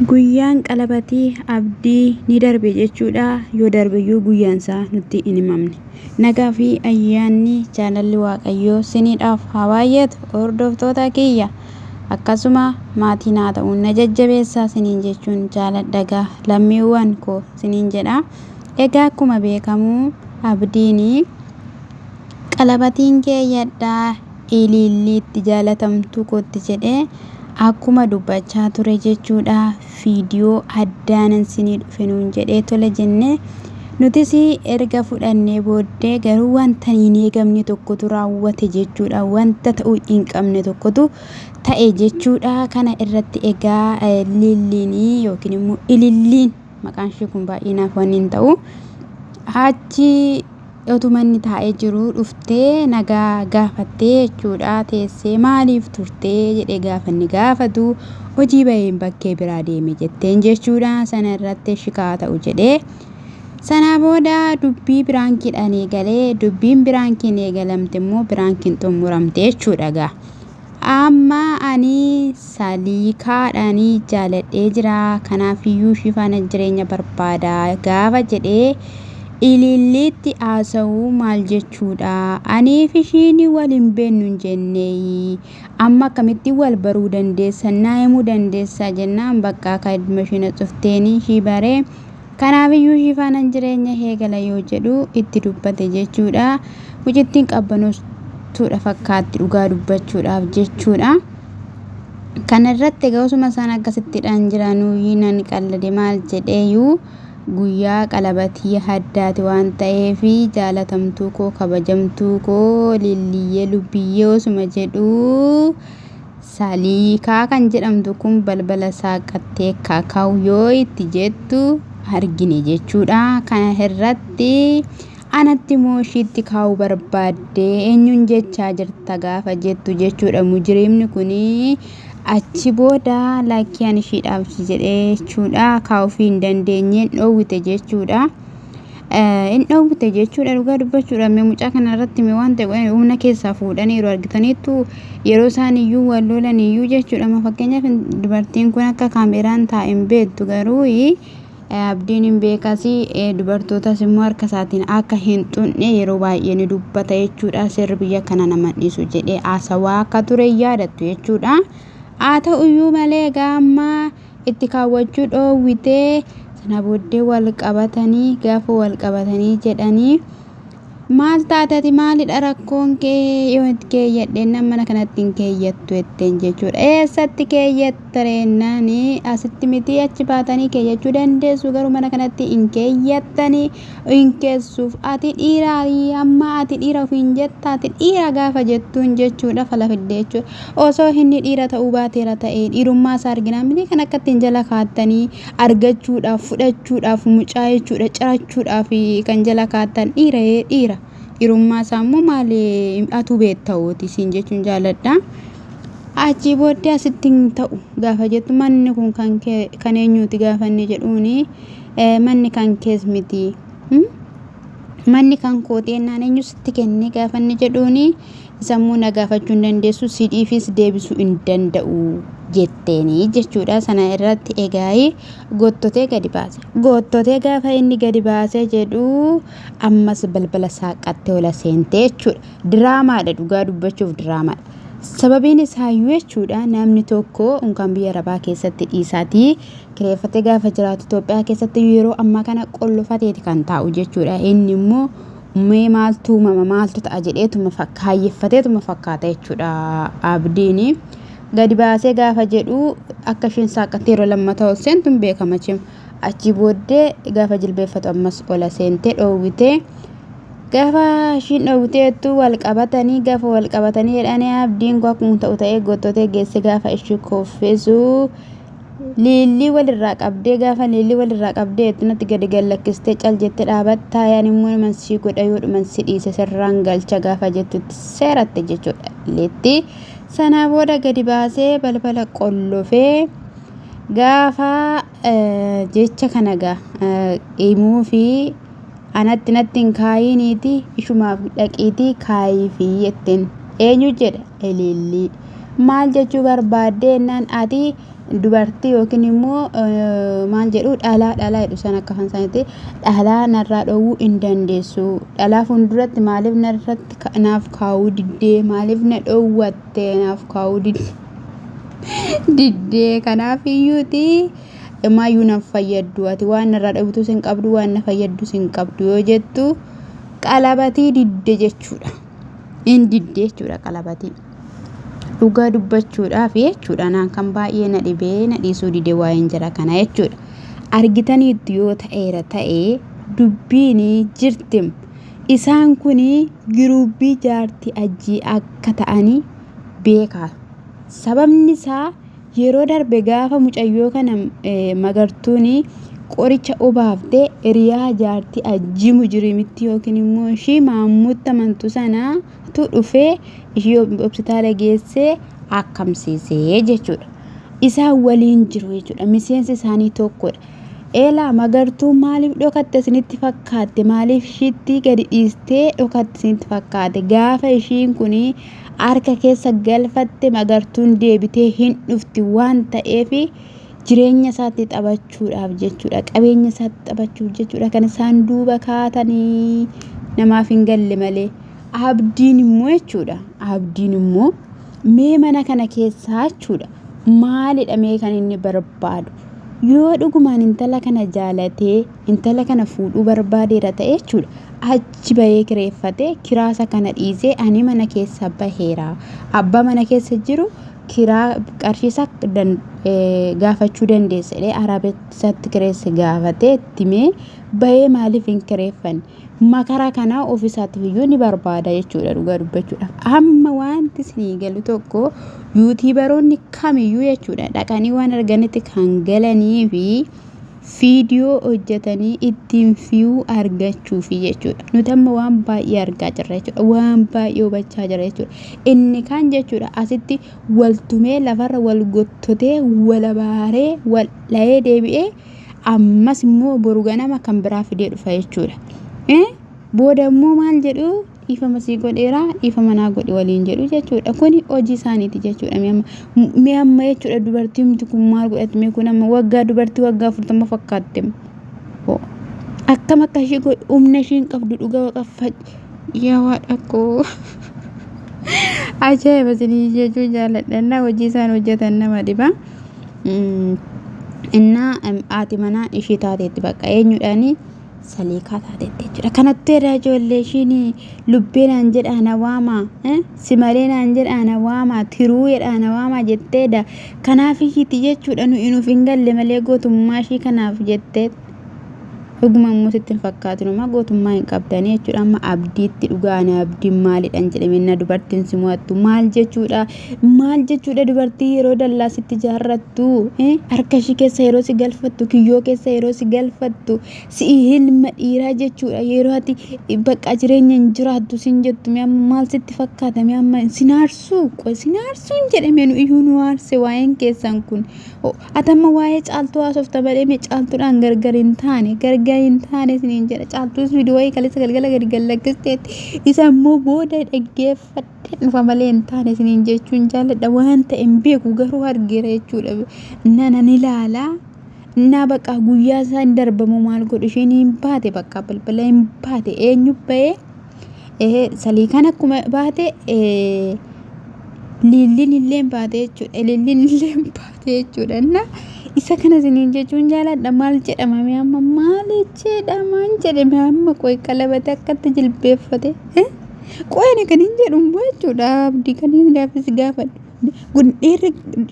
Guyyaan qalabatii abdii ni darbe jechuudha. Yoo darbeyyuu guyyaan isaa nutti hin himamne. Nagaa fi ayyaanni jaalalli Waaqayyoo siniidhaaf haa baay'atu hordoftoota kiyya. Akkasuma maatii naa ta'uun na jajjabeessaa siniin jechuun jaaladhagaa lammiiwwan koo siniin jedha. Egaa akkuma beekamu abdiin Qalabatiin keeyyadhaa iliilliitti jaalatamtuu kootti jedhee akkuma dubbachaa ture jechuudha. Fiidiyoo addaanan sinii dhufe nuun jedhee tole jennee nutis erga fudhannee booddee garuu wanta hin eegamne tokkotu raawwate jechuudha. Wanta ta'uu hin qabne tokkotu ta'e jechuudha. Kana irratti egaa lilliin yookiin immoo ililliin maqaan ishee kun baay'ee naaf waan hin ta'u achi Otuma inni taa'ee jiruu dhuftee nagaa gaafattee jechuudha. Teessee maaliif turtee jedhee gaafa inni gaafatu hojii baheen bakkee biraa deeme jetteen jechuudha. Sana irratti shikaa ta'u jedhee. Sanaa booda dubbii biraankiidhaan eegalee dubbiin biraankiin eegalamte immoo biraankiin xumuramte jechuudha gaa. Amma ani saliikaadhaan jaaladhee jira kanaafiyyuu ishii faana jireenya barbaada gaafa jedhee ililliitti haasa'u maal jechuudha aniif ishiin wal hin beennu hin jenneeyi amma akkamitti wal baruu dandeessan naa himuu dandeessaa jennaan bakka akka isheen cufteeni ishii baree kanaafiyyuu ishii faana jireenya eegala yoo jedhu itti dubbate jechuudha mucittiin qabbanoostuudha fakkaatti dhugaa dubbachuudhaaf jechuudha. Kana irratti egaa osuma isaan akkasittidhaan jiranuuyii nan qallade maal jedheeyuu guyyaa qalabatii haddaati waan ta'eef jaalatamtuu koo kabajamtuu koo lilliyyee lubbiyyee osuma jedhuu saliikaa kan jedhamtu kun balbala saaqattee kakaw yoo itti jettu argine jechuudha. Kana irratti Anatti moo ishiitti kaa'uu barbaadde eenyuun jechaa jirta gaafa jettu jechuudha mujriimni kuni achi booda lakkii ani ishiidhaaf jedhee jechuudha kaa'uufii hin dandeenyeen dhoowwite jechuudha. Hin dhoowwite jechuudha dhugaa dubbachuudha mee mucaa kana irratti mee waan ta'e humna keessaa fuudhaniiru argitaniittu yeroo isaan iyyuu wal lolan iyyuu jechuudha amma fakkeenyaaf dubartiin kun akka kaameeraan taa'e hin beektu garuu Abdiin hin beekas dubartootas immoo harka isaatiin akka hin xunne yeroo baay'ee ni dubbata jechuudha. Seerri biyya kana nama hin dhiisu jedhee haasawaa akka ture yaadattu jechuudha. Haa ta'uyyuu malee egaa amma itti kaawwachuu dhoowwitee sana booddee wal qabatanii gaafa wal qabatanii jedhanii Maal taate ati maalidha rakkoon kee yoo itti keeyyadheennan mana kanatti hin keeyyattu jetteen jechuudha. Eessatti keeyyatta reennaan asitti miti achi baatanii keeyyachuu dandeessu garuu mana kanatti hin keeyyattanii hin keessuuf ati dhiira amma ati dhiira ofiin jetta ati dhiira gaafa jettuun jechuudha fala fidde jechuudha. Osoo inni dhiira ta'uu baateera ta'ee dhiirummaa isaa arginaa miti kan akka ittiin jala kaattanii argachuudhaaf fudhachuudhaaf mucaa jechuudha cirachuudhaaf kan jala kaattan dhiira ee dhiira dhiirummaa isaa immoo maali atuu beekta'uuti siin jechuun jaaladha. Achii booddee asitti hin ta'u gaafa jettu manni kun kan kee kan eenyuuti gaafa inni jedhuuni manni kan kees miti. Manni kan kooti ennaan eenyu sitti kenne gaafa inni jedhuuni Sammuu na gaafachuu hin dandeessu sidhiifis deebisuu hin danda'u jetteeni jechuudha. Sana irratti egaa gottotee gadi baase. Gottotee gaafa inni gadi baasee jedhu ammas balbala saaqattee ola seentee jechuudha. Diraamaadha dhugaa dubbachuuf diraamaadha. Sababiin isaayyuu jechuudha namni tokko unkaan biyya arabaa keessatti dhiisaatii kireeffatee gaafa jiraatu Itoophiyaa keessatti yeroo ammaa kana qollofateeti kan taa'u jechuudha. Inni immoo Mee maaltu uumama maaltu ta'a jedheetuma kaayyeffateetuma fakkaata jechuudha abdiin. Gadi baasee gaafa jedhu akka isheen saaqattee yeroo lammataa ol seentu hin beekama jechuudha. Achii booddee gaafa jilbeeffatu ammas ola seentee dhoowwitee gaafa ishiin dhoowwiteettu wal qabatanii gaafa wal qabatanii jedhanii abdiin koo akkuma ta'u ta'ee gottotee geesse gaafa ishii koffeessu Liillii walirraa qabdee gaafa liillii walirraa qabdee jettu natti gadi gad lakkistee cal jette dhaabattaa yaan immoo numan sii godha yoo dhuman si dhiise sirraan galcha gaafa jettutti seeratte jechuudha liitti. Sanaa booda gadi baasee balbala qollofee gaafa jecha kana gaa himuu fi anatti natti hin kaayiiniiti ishumaaf dhaqiitii kaayiifii jetteen eenyu jedha Ilillii. Maal jechuu barbaaddee jennaan ati Dubartii yookiin immoo maal jedhu dhalaa dhalaa jedhu san akka afaan isaaniitti dhalaa narraa dhowwuu hin dandeessu. Dhalaa fuulduratti maaliif narratti naaf kaa'uu diddee maaliif na dhowwatte naaf kaa'uu diddee kanaaf iyyuuti maayyuu nan fayyaddu ati waan narraa dhowwitus hin qabdu waan na fayyadus hin qabdu yoo jettu qalabatii didde jechuudha. Hin didde jechuudha qalabatii. Dhugaa dubbachuudhaaf jechuudha naan kan baay'ee na dhibee na dhiisuu dide waa'een jara kana jechuudha. Argitaniittu yoo ta'eera ta'ee dubbiin jirtim. Isaan kun giruubbii jaartii ajjii akka ta'anii beekaa. Sababni isaa Yeroo darbe gaafa mucayyoo kana Magartuun qoricha obaafte hiriyaa jaartii ajjii mujirimitti yookiin immoo ishii maammuutti amantu sanaatu dhufee ishii hospitaala geessee akkamsiisee jechuudha. Isaan waliin jiru jechuudha. Miseensi isaanii tokkodha. Eelaa Magartuu maaliif dhokatte isinitti fakkaatte? Maaliif ishiitti gadi dhiistee dhokatte isinitti fakkaate? Gaafa ishiin kun harka keessa galfatte Magartuun deebitee hin dhufti waan ta'eef jireenya isaatti taphachuudhaaf jechuudha. Qabeenya isaatti taphachuuf jechuudha. Kan isaan duuba kaatanii namaaf hin galle malee. Abdiin immoo jechuudha. Abdiin immoo mee mana kana keessaa jechuudha. Maalidha mee kan inni barbaadu? Yoo dhugumaan intala kana jaalatee intala kana fuudhuu barbaadeera ta'e jechuudha. Achi bahee kireeffatee kiraasa kana dhiisee ani mana keessa baheera. Abbaa mana keessa jiru kiraa qarshii isaa gaafachuu dandeessa jedhee arabatti kireesse gaafatee itti himee bahee maaliif hin kireeffanne? Makara kana ofiisaatiif iyyuu ni barbaada jechuudha dhugaa dubbachuudhaaf. Amma wanti isinii galu tokko yuutiibaroonni kamiyyuu jechuudha dhaqanii waan arganitti kan galanii fi fiidiyoo hojjetanii ittiin fiyuu argachuufi jechuudha. Nuti amma waan baay'ee argaa jirra jechuudha. Waan baay'ee hubachaa jirra jechuudha. Inni kaan jechuudha asitti wal tumee lafarra wal gottotee wal abaaree wal dha'ee deebi'ee ammas immoo boru ganama kan biraa fidee dhufa jechuudha. Booda immoo maal jedhu dhiifama sii godheera dhiifama naa godhi waliin jedhu jechuudha. Kuni hojii isaaniiti jechuudha. Mee amma jechuudha dubartiin miti kun maal godhatti mee kun amma waggaa dubartii waggaa 40 fakkaatte. Akkam akka ishii godhu humna ishiin qabdu dhugaa waaqa yaa waaqa koo. Ajaa'iba isinii jechuu jaalladha. Hojii isaan hojjetan nama dhiba. Innaa haati manaa ishii taateetti bakka eenyudhaani saliikaa taateetti jechuudha. Kanatti irraa ijoollee ishiin lubbee naan jedhaa na waama si malee naan jedhaa na waama tiruu jedhaa na waama jetteedha. Kanaaf ishiitti jechuudha nuyi nuuf hin galle malee gootummaa ishii kanaaf jettee Dhuguma immoo sitti hin fakkaatin homaa gootummaa hin qabdanii jechuudha. Amma abdiitti dhugaa ani abdiin maalidhan jedhame na dubartiin si mo'attu maal jechuudha? Maal jechuudha dubartii yeroo dallaa sitti jaarrattu harka ishii keessa yeroo si galfattu kiyyoo keessa yeroo si galfattu si'i ilma dhiiraa jechuudha yeroo ati bakka jireenya hin jiraattu sin jettu mee amma maal sitti fakkaata mee amma sin aarsuu qoy sin aarsuun jedhame nu iyyuu nu aarse waa'een keessan kun. Ati amma waa'ee caaltuu haasofta malee mee caaltuudhaan gargar hin taane gargar hin taane isiniin jedha caaltuus viidiyoo wayii kaleessa galgala gadi gallakkisteetti isa immoo booda dhaggeeffadhee dhufa malee hin taane isiniin jechuun jaalladha waan ta'e hin beeku garuu argeera jechuudha nanan ilaala naa baqa guyyaa isaa hin darbamu maal godhu isheen hin baate bakka balbala hin baate eenyu ba'ee Saliikaan akkuma baate liilliin illee baate jechuudha. Ililliin illee baate jechuudha. Inna isa kana isiniin jechuun jaaladha. Maal jedhama mee amma maal jedhamaan jedhe mee amma qoy qalabate akkatti jilbeeffate. Qoy ani kan hin jedhu immoo jechuudha. Abdii kan hin gaafis gaafadhu. Kun dhiirri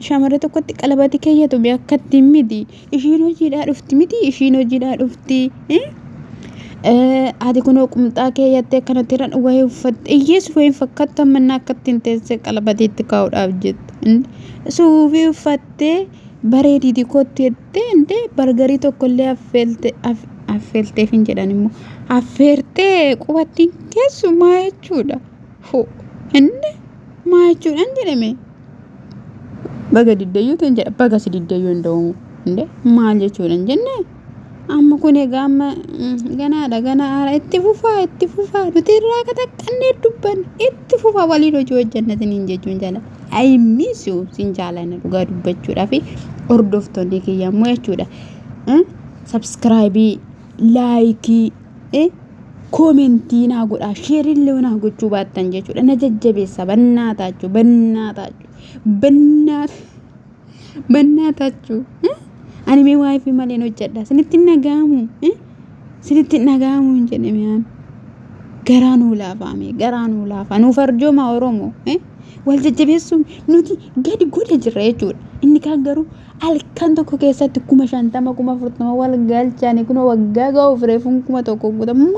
shamarra tokkotti qalabati keeyyatu mee akkatti miti. Ishiin hojiidhaa dhufti miti ishiin hojiidhaa dhufti. Ati kunoo qumxaa keeyyattee akkanatti irraan wayii uffatte iyyeessu wayii fakkaattu amma inni akkatti hin teessee qalabatiitti kaa'uudhaaf jettu. Suufii uffattee bareediiti kottu jettee indee bargarii tokkollee affeelte affeelteef hin jedhan immoo affeertee qubattiin keessu maa jechuudha. Hoo inni maa jechuudhaan jedhame. Baga diddayyuu ta'in jedha baga si diddayyuu hin da'u inde maal jechuudha hin jenne amma kun egaa amma ganaadha ganaa haara itti fufaa itti fufaa nuti irraa kataqqannee dubbanna itti fufaa waliin hojii hojjenna isiniin jechuun jala I miss you sin jaalanna dhugaa dubbachuudhaaf Hordoftoonni kiyya immoo jechuudha. Sabskraayibii, laayikii, koomentii naa godhaa, sheerillee naa gochuu baattan jechuudha. Na jajjabeessa bannaa taachuu, bannaa taachuu, bannaa bannaa taachuu. Ani mee waayifii maleen hojjedha. Sinitti hin dhaga'amu. Sinitti hin dhaga'amu hin jedhe mi'aan. Garaa nuu laafaame, garaa nuu laafaa. Nuuf arjoomaa Oromoo. Wal jajjabeessuun nuti gadi godhe jirra jechuudha. Inni kaan garuu halkan tokko keessatti 50,000 40,000 wal galchanii kunoo waggaa ga'uuf reefuun 1,000 guutamu.